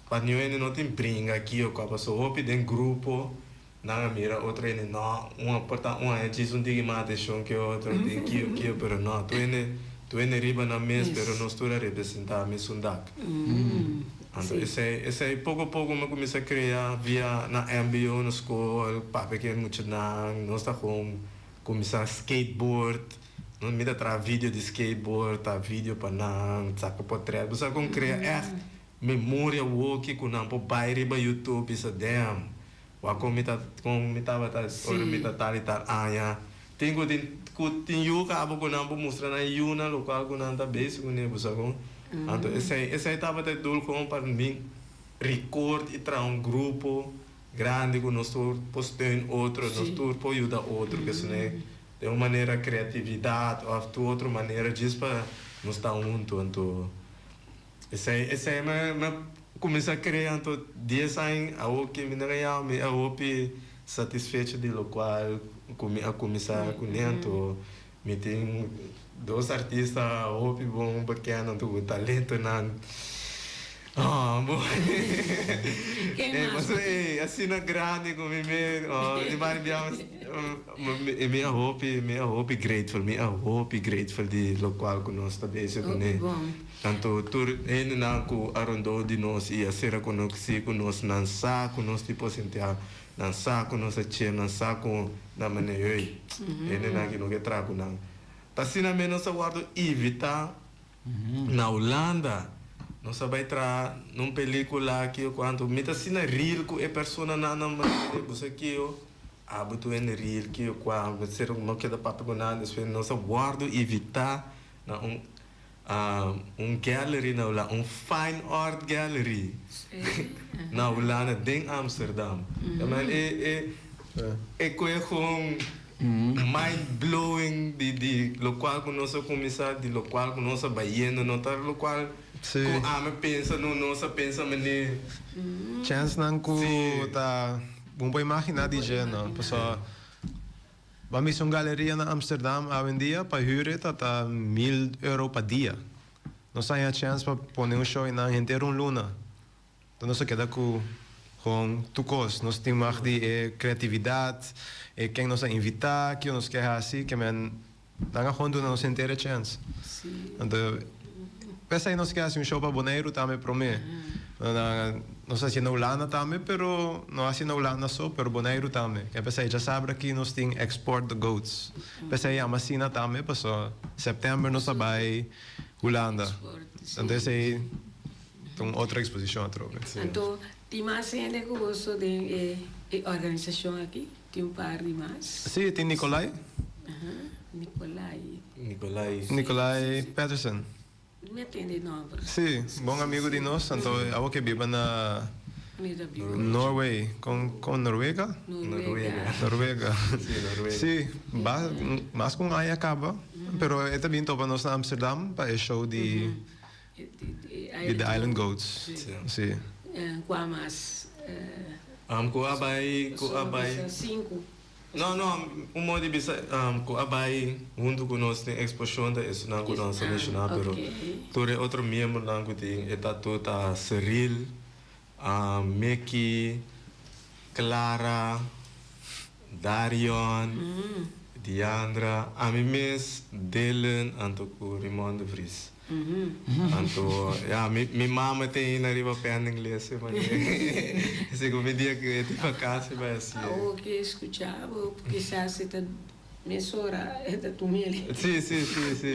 Pa niun hende no tin bringa aki o kua paso hopi den grupo nan a mira otro hende no un a por ta un a djis un tiki mas atencion ke otro den kio kio pero no tur hende tur hende riba nan mes pero nos tur a representa mesun dak anto esei esei poko poko mi a cuminsa crea via na mbo na school papia ke muchanan nos ta gewoon cuminsa skateboard nos mi ta traha video di skateboard ta video pa nan saka potret bo sa con crea echt Memoria woki ku nan por bai riba YouTube bisa damn wak kon mi ta kon mi tabata ora mi ta tal i tal aña tin ku tin ku tin yu kaba ku nan por mustra nan yunan lokual ku nan ta bezig kuné bo sa kon anto esei esei tabata e doel kon pa mi record i traha un grupo grandi ku nos tur por steun otro nos tur por yuda otro kesene den un manera kreatividat òf tur otro manera djis pa nos ta huntu anto. Esei esei mi mi cuminsa crea anto dies aña awo ki mi na yama mi a hopi satisfecho di locual cu mi a cuminsa cune anto mi tin dos artista hopi bon bekend anto cu talentonan oh bo Ken mas bo tin? Asina grandi cu mi mi oh di mari biaha Mi a hopi, mi a hopi grateful, mi a hopi grateful di locual cu nos ta bezig cu ne. Tanto tur hendenan cu a rondó di nos y a sera conoci cu nos, nan sa cu nos tin potencial, nan sa cu nos a che, nan sa cu nan mane hey, hendenan aki no ke traha cu nan. Ta asina mes nos a wordo invita Na Hulanda nos a bai traha na un pelicula aki o cuanto. Mi ta asina real cu e personanan nan manera bo sa kiyo abo tur hende real kiyo cua bo ser no keda papia cu nan despues nos a wordo invita na un un gallery na Hulanda un fine art gallery na Hulanda den Amsterdam. E e koe gewoon Mind blowing di di locual cu nos a cuminsa, di locual cu nos a bayendo, no ta locual cu ami pensa, no nos a pensa mane. Chance nan cu ta bon por imagina di dje no, pasobra bo a misa un galeria na Amsterdam awendia pa huur ta ta mil euro pa dia. Nos a haña chance pa pone un show einan henter un luna. Enton nos a keda ku kon tur kos. Nos tin mag di e kreatividat, e ken nos a invitá, kiko nos ke hasi, ke men nan a kon duna nos henter e chèns. Anto p'esei nos ke hasi un show pa Boneiru tambe promé. Nos a hasi na Hulanda tambe, pero no hasi na Hulanda so, pero Boneiru tambe. Ke p'esei djasabra aki nos tin Export the Goats. P'esei yama asina tambe pasobra sèptèmber nos a bai Hulanda. Anto esei. Ta un otro exposicion atrobe. Anto tin mas hende ku boso den e e organisashon aki? Tin un par di mas? Si, tin Nicolai. Aha, Nicolai. Nicolai. Nicolai Peterson. Mi a tende e nomber. Si, bon amigu di nos, anto awor ke biba na Norway, kon kon Norwega? Noruega. Noruega. Si, Noruega. Si, ba mas ku un aña kaba, pero e ta bin topa nos na Amsterdam pa e show di. Di The Island Goats. Si. Kua mas? Ku a bai, ku a bai. Sinku. No, no, un modo di bisa ku a bai huntu ku nos den eksposhon ta esunnan ku nos a menshoná, pero tur e otro miembronan ku tin e tatu ta Cyril, Mickey, Clara, Darion, Diandra, ami mes, Dylan anto ku Rimon de Vries. Anto ya mi mi mama ta ainda riba pending list e manera segun mi dia ku e tin vakantie bai hasi. Awor ke skucha bo kisas e ta mesora e ta tum'el. Si si si si.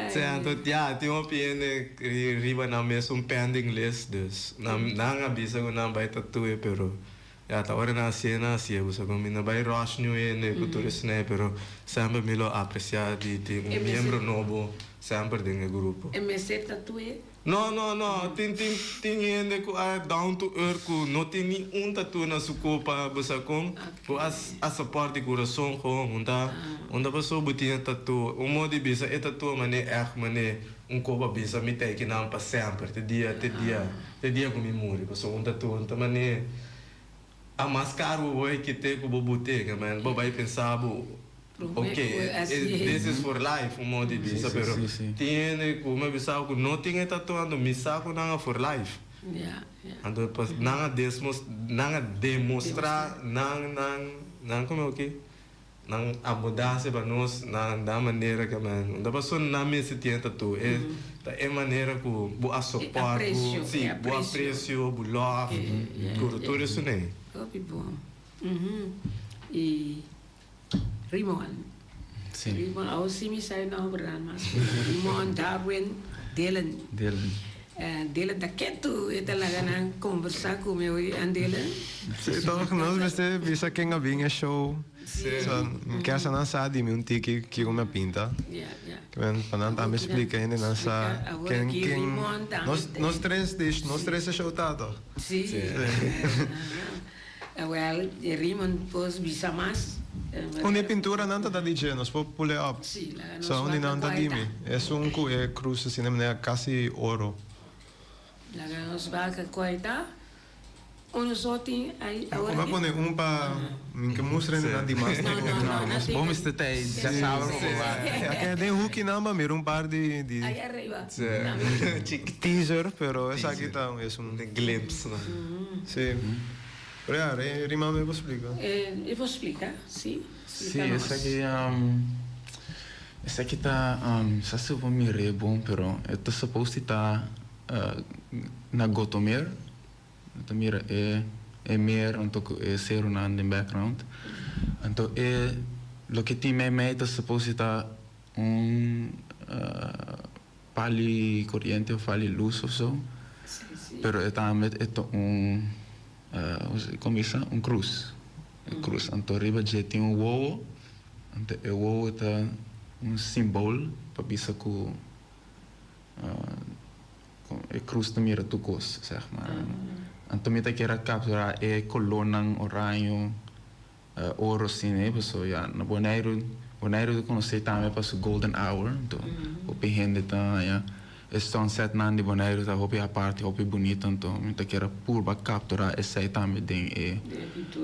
Si anto ya tin hopi hende riba nan mes un pending list dus nan nan a bisa ku nan bai tatue pero Ya ta ora nan hasié nan hasié bo sa kon mi no bai rush niun hende ku tur esei pero semper mi lo apresiá di tin un miembro nobo semper den e grupo. E mester ta tue? No no no tin tin tin hende ku a down to earth ku no tin ni un tatu na su kopa bo sa kon ku a a support di kurason kon un ta un ta paso bo tin e tatu un modo di bisa e tatu a manera ègt manera un kopa bisa mi ta aki nan pa semper te dia te dia Te dia ku mi muri, pasobra un ta tonta manera a mas karu bo bai kite ku bo botega, man. Bo bai pensa bo, ok, this is for life, un modo di bisa, pero tin hende ku mi a bisa ku no tin e tatuahe, anto mi sa ku nan a for life. Anto nan a desmos, nan a demostra nan, nan, nan komo oke? Nan a mudanse pa nos na nan manera ke men no ta pasobra nan mester tin e tatu e ta e manera ku bo a support bo si bo aprecio bo love tur tur esun ei. Hopi bon y Rimon Rimon awo si mi sa e nombernan mas Rimon Darwin Dylan Dylan ta ketu e ta laga nan kombersá ku mi oí an Dylan. Sí toch nos mester bisa ken a bin e show. So mi ke hasta nan sa di mi un tiki kiko mi a pinta. Pa nan tambe splika hende nan sa ken ken nos nos tres di nos tres e show ta toch. Sí. Awel Rimon por bisa mas. Un di e pinturanan ta ta di dje, nos por pull e up. So un di nan ta di mi. Esun ku e krus asina manera kasi oro. Laga nos baka koi ta. Uno so tin ai awor. Bo a pone un pa mi ke mustra hende nan di mas No, no, no. Bo mester ta ei djasabra pa bo wak. Ake den hukinan bo a mira un par di di Ai ariba. Teaser pero esaki ta esun. Glimpse nan. Si. Pero ya, Rima mi por splika. E por splika, si. Si, esaki esaki ta sa si bo mir'é bon pero e ta supposed di ta na Gotomeer. Mi ta mira e e meer anto ku e serunan den background. Anto e loke tin meimei ta supposed di ta un Pali koriente of pali lus of so. Pero e tambe e ta un kon bisa un krus. E krus anto riba dje tin un wowo anto e wowo ta un simbol pa bisa ku e krus ta mira tur kos sèg mar. Anto mi ta kier a kapturá e kolónan oraño. Oro asina e pasobra ya na Boneiru, Boneiru ta konosé tambe pa su golden hour, anto hopi hende ta haña e sunsetnan di Boneiru ta hopi aparte, hopi bunito, anto mi ta kier a purba kapturá esei tambe den e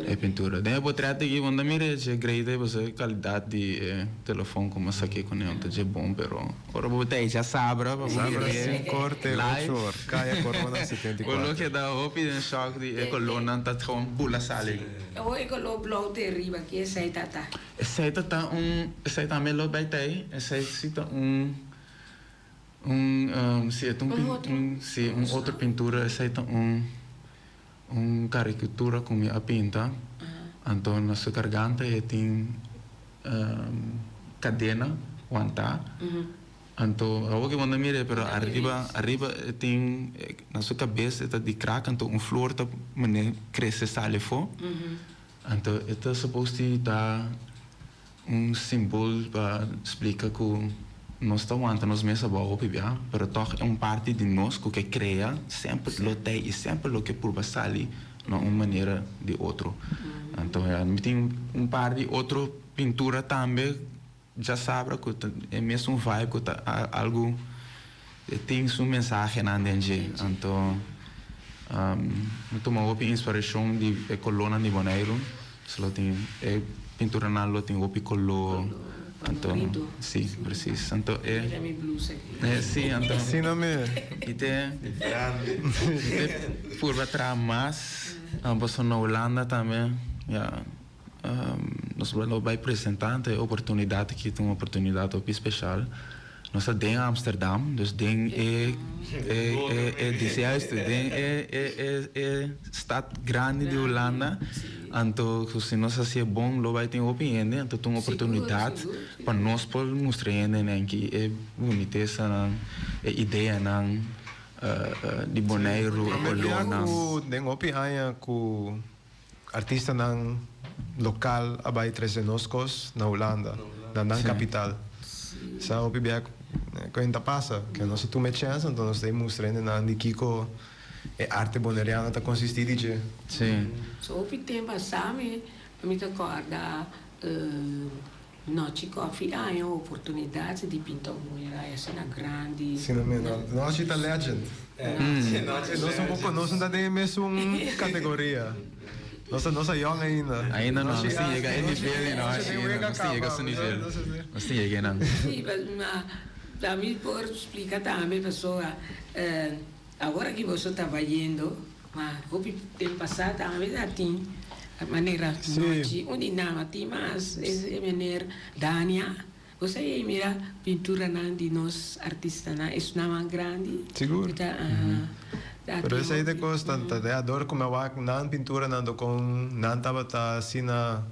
e pintura. Den e potret aki bo no ta mira e dje great ei pasobra e kalidat di e telefon ku mi a saki kuné no ta dje bon pero ora bo ta echa sabra pa bo Sabra mir'é sin korte live ocho or, Kaya Corona setenta i bo lo kuater. keda hopi den shock di e kolónan ta gewoon bula sali. Awor e color blauw te riba, ki esei ta ta? Esei ta ta un, esei tambe lo bay tei, esei si ta un, un, si e ta un Un otro? un, si un otro pintura, esei ta un, un caricatura cu mi a pinta, anto na su garganta e tin cadena wanta. Anto awor ki bo no mir'é pero ariba ariba e tin na su kabes e ta di krak anto un flor ta mane krese sali afó anto e ta supos di ta un simbol pa splika ku nos ta wanta nos mes abou hopi bia pero tòg e un parti di nos ku ke krea semper lo tei i semper lo ke purba sali na un manera di otro anto ya mi tin un par di otro pintura tambe. Djasabra ku ta e mesun vibe ku ta algu e tin su mensahenan den dje. Anto mi tuma hopi inspirashon di e kolónan di Boneiru. Lo tin e pinturanan lo tin hopi koló. Anto, sí, precies. Anto e. Mira mi blusa aki. Sí, anto. Sí no mi. Mi te, mi te purba traha mas, pasobra na Hulanda tambe, ya, nos lo bai presenta, anto e oportunidat aki ta un oportunidat hopi special. Nos ta den Amsterdam, dus den e e e dice juist den e e e e stad grandi di Hulanda. Anto ku si nos hasié bon lo bai tin hopi hende, anto ta un oportunidat pa nos por mustra hendenan ki e bunitesanan, e ideanan di Boneiru, e kolornan. Mi bia ku den hopi aña ku Artistanan lokal a bai trese nos kos na Hulanda, na nan kapital. Sa hopi bia ku hende ta pasa, ke nos a tuma e chèns, anto nos ta e mustra hendenan di kiko e arte boneriano ta konsistí di dje. So hopi tempu a sa mi, mi ta kòrda Nochi Coffee a haña oportunidat di pinta un mural asina grandi. Si no mi no. Nochi ta legend. Nos un poco nos no ta den e mesun categoria. Nos ta nos ta young ainda. Ainda no, nos tin yega e nivel di Nochi ainda. Nos tin yega su nivel. Nos tin yega einan. Si, ma pa mi por splica tambe pasobra Awor aki boso ta bayendo, ma hopi tempu pasá tambe ta tin manera nochi un di nan a tin mas, es e meneer Dania. Bo sa ei mira pinturanan di nos artistanan, esnan mas grandi. Sigur. Ta, aha. Ta Pero tin esei ta hopi. kos ta ta de ador ku mi a wak nan pinturanan dokon nan tabata asina.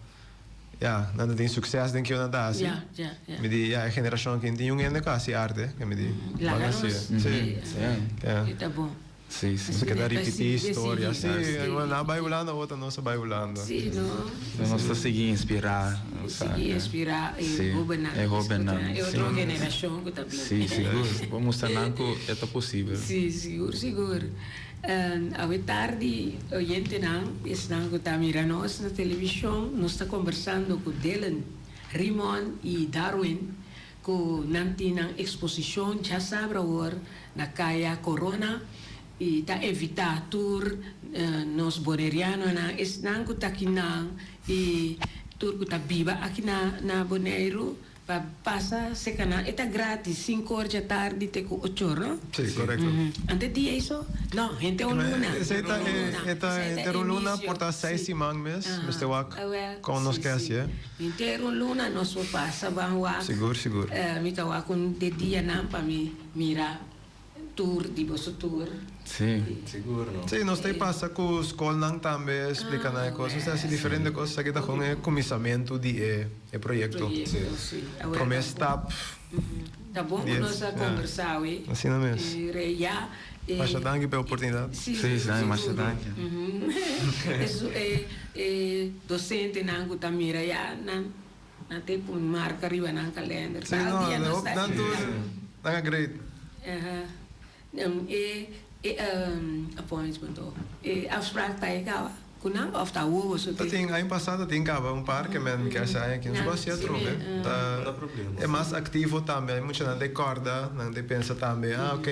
Ya, nan ta tin sukses den kio nan ta hasi. Ya, ya, ya. Mi di, ya, e generashon aki no tin un hende ku hasi arte. Mi di, ban Laga hasi. nos. Sí. Sí. Ya. E ta bon. Sí, sí. Nos a keda ripití historia. Sí, Sí. nan a bai Hulanda, awor ta nos a bai Hulanda. Sí, no. Nos ta sigui inspirá. Sigui inspirá e Sí, hóbennan. e hóbennan. E otro generashon ku ta bini. Sí, sigur. Por mustra nan ku e ta posibel. Sí, sigur, sigur. Awe tardi oyentenan, esnan ku ta mira nos na televishon, nos ta kombersando ku Dylan, Rimon i Darwin ku nan tin nan eksposishon djasabra awor na Kaya Korona i ta invitá tur nos bonerianonan, esnan ku ta akinan i tur ku ta biba aki na Boneiru. Pa pasa seca nan e ta gratis, cinco or dja tardi te cu ocho or, no? Sí, correcto. Ante dia eso? No, henter un luna. Esey ta e ta henter un luna por ta seis siman mes, mester wak con nos ke hacié. Henter un luna nos por pasa ban wak. Sigur, sigur. Mi ta wak un de dianan pa mi mira. Tur di boso tur. Sí. Sigur no. Sí, nos ta e pasa ku skolnan tambe splika nan e kos. Nos ta hasi diferente kos. Esaki ta kon e kuminsamentu di e e proyekto. Proyekto, sí. Promé stap. Ta bon ku nos a kombersá awe. Asina mes. Rei ya. Masha danki pa e oportunidat. Sí, Sí, sigur. masha danki. Esun e e dosentenan ku ta mira ya nan Nan te pun marca riba nan kalender. Sí, Tal no, dia nos ta nan tur, nan a great. Aha. E e appointment o e afspraak ta e caba cu nan of ta awor boso Ta te? tin, aña pasa ta tin caba un par ke men kier sa aña aki nos por haci atrobe. Ta e mas activo tambe, hay muchanan ta corda, nan ta pensa tambe, ah ok,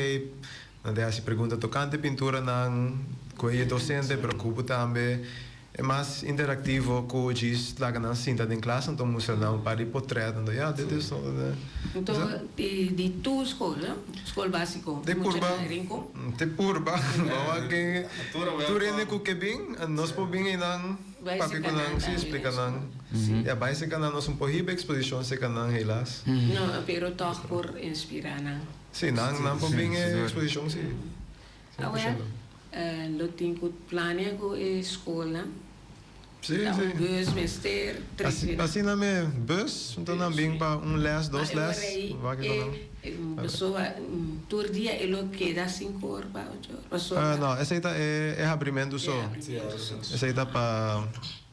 nan ta haci pregunta tocante pinturanan cu e docente, pero cubo tambe. E mas interactivo cu djis laga nan sinta den klas anto mustra nan un par di potret anto ya dit is Anto di tur skol no? Skol basico Te mucha purba nan Rincon? Te purba bawa ke tur hende cu ke bin nos por bin eynan papia cu nan si splica nan ya bai seca nan nos un por hiba exposicion seca nan helaas. No pero toch por inspira nan. Si nan nan por bin e exposicion si. Awel, lo tin cu plania cu e scolnan. Sí, Ta sí. un bus mester trece nan. Asina me, bus, enton nan bin pa un les, dos les, wak e nan. Pasobra tur dia e lo keda cinco or pa ocho or, pasobra. No, esey ta e habrimento so. E habrimento so. Esey ta pa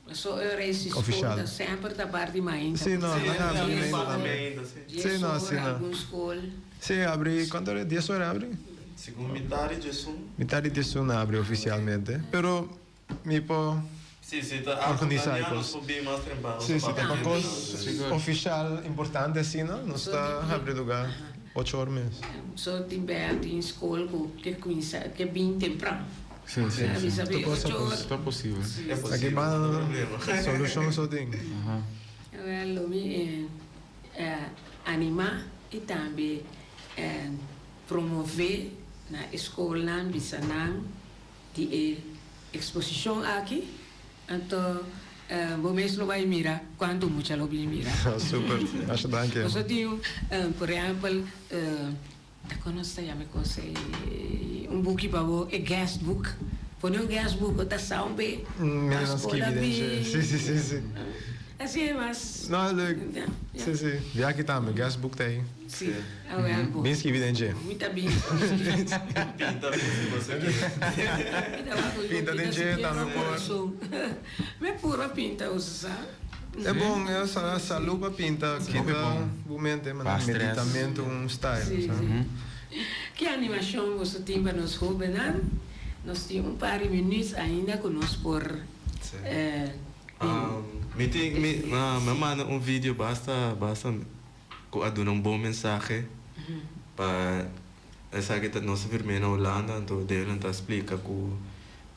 Pasobra e ora e si oficial. scol ta semper ta parti mainta. Sí, no, nan habrimento tambe. Dies ora algun scol. Sí, habri, cuanto ora? Dies ora habri? Segun mitar di diesun. Mitar di diesun a habri oficialmente, pero mi por Sí, sí, ta organisa e nos cos. por bin mas trempan. Sí, sí, ta pa cos oficial importante asina, nos ta habri lugar ocho or mes. So tin bel tin scol cu ke cuminsa ke bin tempran. Sí, sí, A sí. bisa Tur be kos ta ocho pos- or. Ta posibel. E Aki posibel, no banda problema. solushon so tin. Wel, lo mi animá i tambe promové na e skolnan, bisa nan di e eksposishon aki. Anto bo mes lo bai mira kuantu mucha lo bin mira. Super, masha danki. Boso tin un, por ehèmpel, ta kon nos ta yama e kos ei, un buki pa bo, e guestboek. Pone un guestboek, bo ta sa un be Mi pa nan skol a skibi den dje. bin. Sí, sí, sí, sí. Así e mas. No, e leuk. Ja, ja. Sí, sí. Di aki tambe, guestboek ta ei. Sí, awel bo. Bin skibi den dje. Mi ta bin. Pinta bin si bo sa kier. Mi ta wak Pinta den dje tambe por. Mi puro pinta usa sa. E bon, e sa salú pa pinta, kita bo mente, Pa manera stress. meditamentu un style, Sí, sa. sí. Ki animashon boso tin pa nos hóbennan? Nos tin un par di minuut ainda ku nos por bin. Mi tin, mi, mi a manda un video basta, basta ku a duna un bon mensahe pa esaki ta nos firm'é na Hulanda, anto Dylan ta splika ku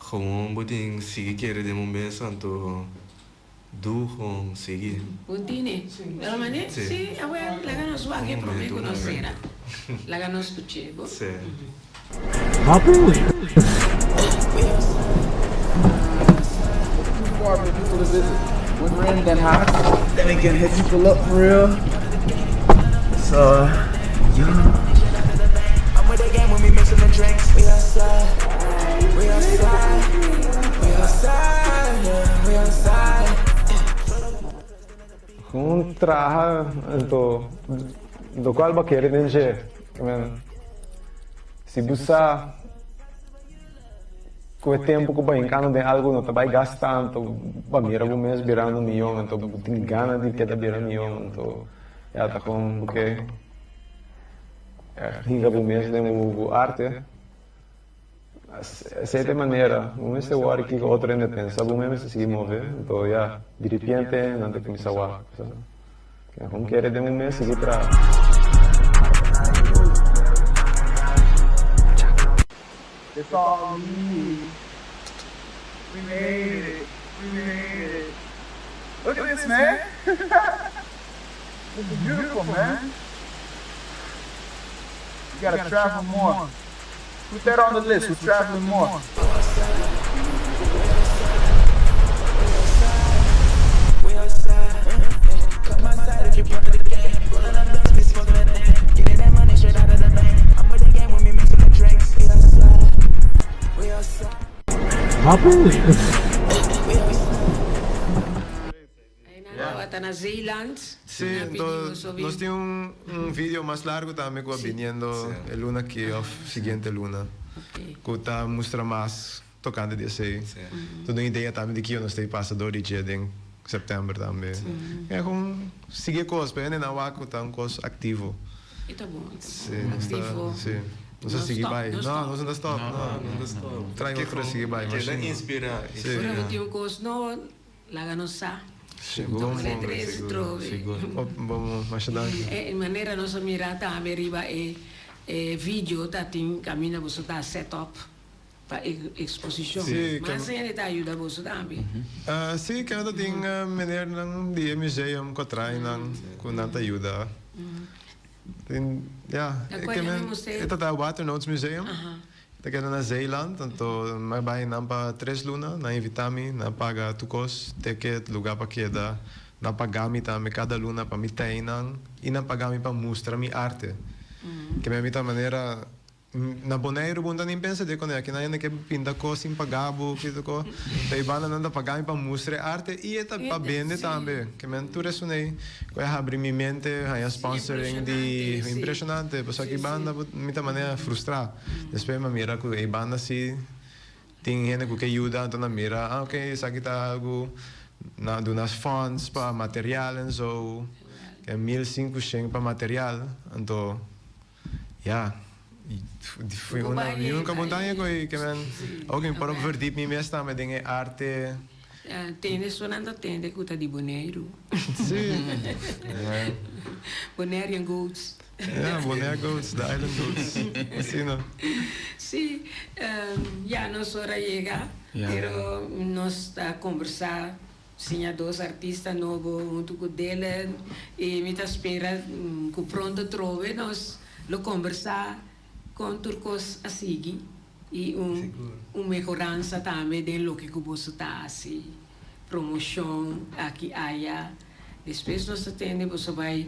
gewoon bo tin sigui kere den bo mes, anto du gewoon sigui. Bo tine? Pero mane? Sí. Sí, awel, laga nos wak e promé ku nos sera. Laga nos skuch'é, bo? Sí. Too far for people to visit. When we're in Den Haag, then we can hit people up for real. So, yeah. I'm with the gang when we mixing the drinks. We outside, we outside, we outside, yeah, we outside. Gewoon traha anto locual bo a kere den dje. Si bo sa cu e tempo cu bo a hincando den algo no ta bay gasta anto bo a mira bo mes birando miyon anto bo tin gana di keda bira miyon anto ya ta con bo ke hinca bo mes den bo arte. Esei ta e manera, bo mester wòrdu kiko otro hende pensa, bo mes mester sigui move, anto ya, diripiente nan ta kuminsá wak. Kon kere den un mes sigui traha. It's all me. We made it. We made it. Look at this, man. It's beautiful, man. You gotta travel more. Put that on the list. We're traveling more. Einan tabata na Zeeland. Sí, Nan a pidi enton boso bin. nos tin un un video mas largo tambe cu a biniendo e luna aki of siguiente luna cu ta mustra mas tocante di esey. Ta dun idea tambe di kico nos ta pasa door di dje den september tambe. E con sigui e cos pa hende nan wak cu ta un cos activo. E ta bon, e ta Sí, bon. nos ta, Activo. sí. Nos ta No sigui stop, bai. no No, stop. nos no ta stop, no. No ta stop. Trae otro sigui bai, Keda machine. inspira, Sí. Ora bo inspira. tin un cos nobo, Laga nos sa. Sigur. Tuma e tres trobe. Bon, masha danki. E manera nos a mira tambe riba e video ta tin caminda boso ta set up pa e exposicion. Mas hende ta ayuda boso tambe. Si, kende ta tin menernan di e museum cu a trae nan cu nan ta yuda. Ya, e ta ta Waternotes Museum. Ta keda na Zeeland, anto mi a bai nan pa tres luna, nan invita mi, nan paga tur kos, ticket, luga pa keda, nan paga mi tambe kada luna pa mi ta einan i nan paga mi pa mustra mi arte. Ke mi ta manera na Boneiru bo no ta ni pensa di kone, aki nan hende ke pinta kos sin paga bo, kiko ko, ta e banda nan ta paga mi pa mustra e arte i e ta pa bende tambe. Ke men tur esun ei ku a habri mi mente, haña sponsoring di impresionante, pasobra aki banda bo mi ta manera frustrá. Despues mi a mira ku e banda si tin hende ku ke yuda, anto nan mira, ah ok, esaki ta algu, nan a duna funds pa material en zo, ke 1500 pa material, anto ya, fui una, mi nunka montaña ku e, ke men, oke mi por a verdiep mi mes tambe den e arte. Tende so nan ta tende ku ta di Boneiru. Si. Bonairean goats. Ja, Bonaire Goats, the Island Goats. Asina. Sí, ya nos ora a yega, pero nos ta kombersá, siña dos artista nobo huntu ku Dylan i mi ta spera ku pronto trobe nos lo kombersá kon tur kos a sigui i un un mehoransa tambe den loke ku boso ta hasi, promoshon aki aya. Despues nos ta tende boso bai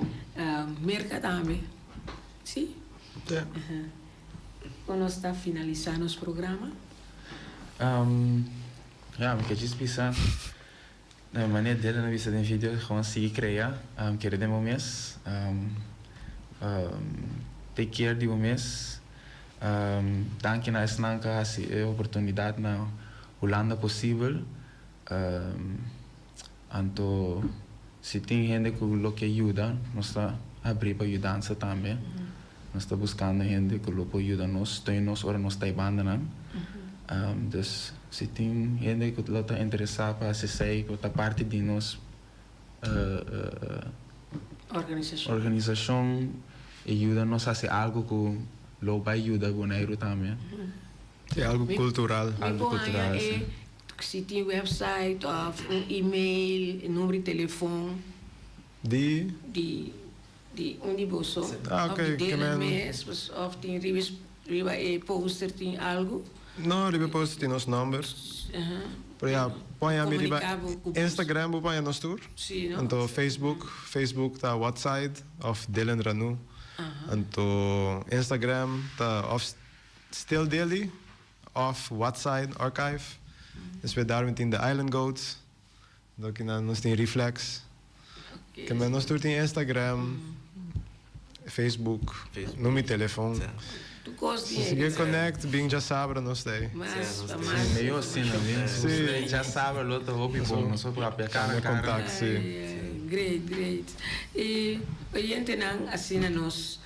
Merka tambe, si? Kon nos ta finalisá nos programa? Ya, mi ke djis bisa, na e manera Dylan a bisa den video, gewoon sigui krea, kere den bo mes, take care di bo mes, danki na esnan ku a hasi e oportunidat na Hulanda posibel. Anto si tin hende ku lo ke yuda, nos ta abrí pa yudansa tambe. Nos ta buskando hende ku lo por yuda nos, steun nos ora nos ta e bandanan. Dus si tin hende ku lo ta interesá pa hasi esei, ku ta parti di nos organisashon i yuda nos hasi algu ku lo bai yuda Boneiru tambe. Sí, algu kultural. Algu kultural, sí. Si tin website of un email, number di telefon. Di? Di di un di boso. Ah, ok. Of di Dylan mes, of tin riba riba e poster tin algo. No, riba e poster tin nos number. Pero ya, pon ami riba Instagram bo pon nos tur. Si, no? Anto Facebook, Facebook ta Whatside of Dylan Ranu. Anto Instagram ta of Still Dilly. Of Whatside Archive. Despues Darwin tin The Island Goats. Anto kinan nos tin Reflex. Kinan nos tur tin Instagram, Facebook, number di telefon. Si si ke connect bin djasabra nos ta ei. Meyo asina bin. Djasabra lo ta hopi bon. Nos por papia cara a cara. Contact si. Great great. E oyentenan asina nos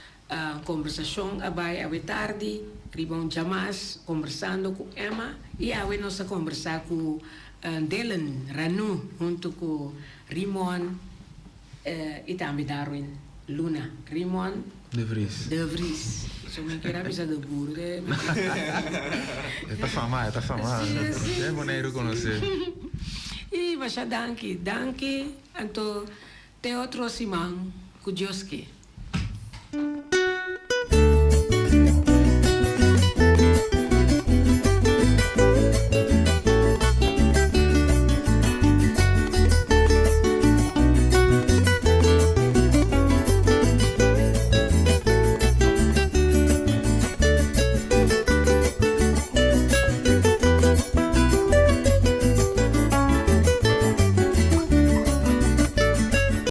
Kombersashon a bai awe tardi riba un djamas kombersando ku Emma i awe nos a kombersá ku Dylan Ranu huntu ku Rimon i tambe Darwin Luna. Rimon De Vries. De Vries. So mi kier a bisa de boer de. E ta fama, e ta fama. Si, si. Den Boneiru konosé. I masha danki, danki. Anto te otro siman ku Dios ke.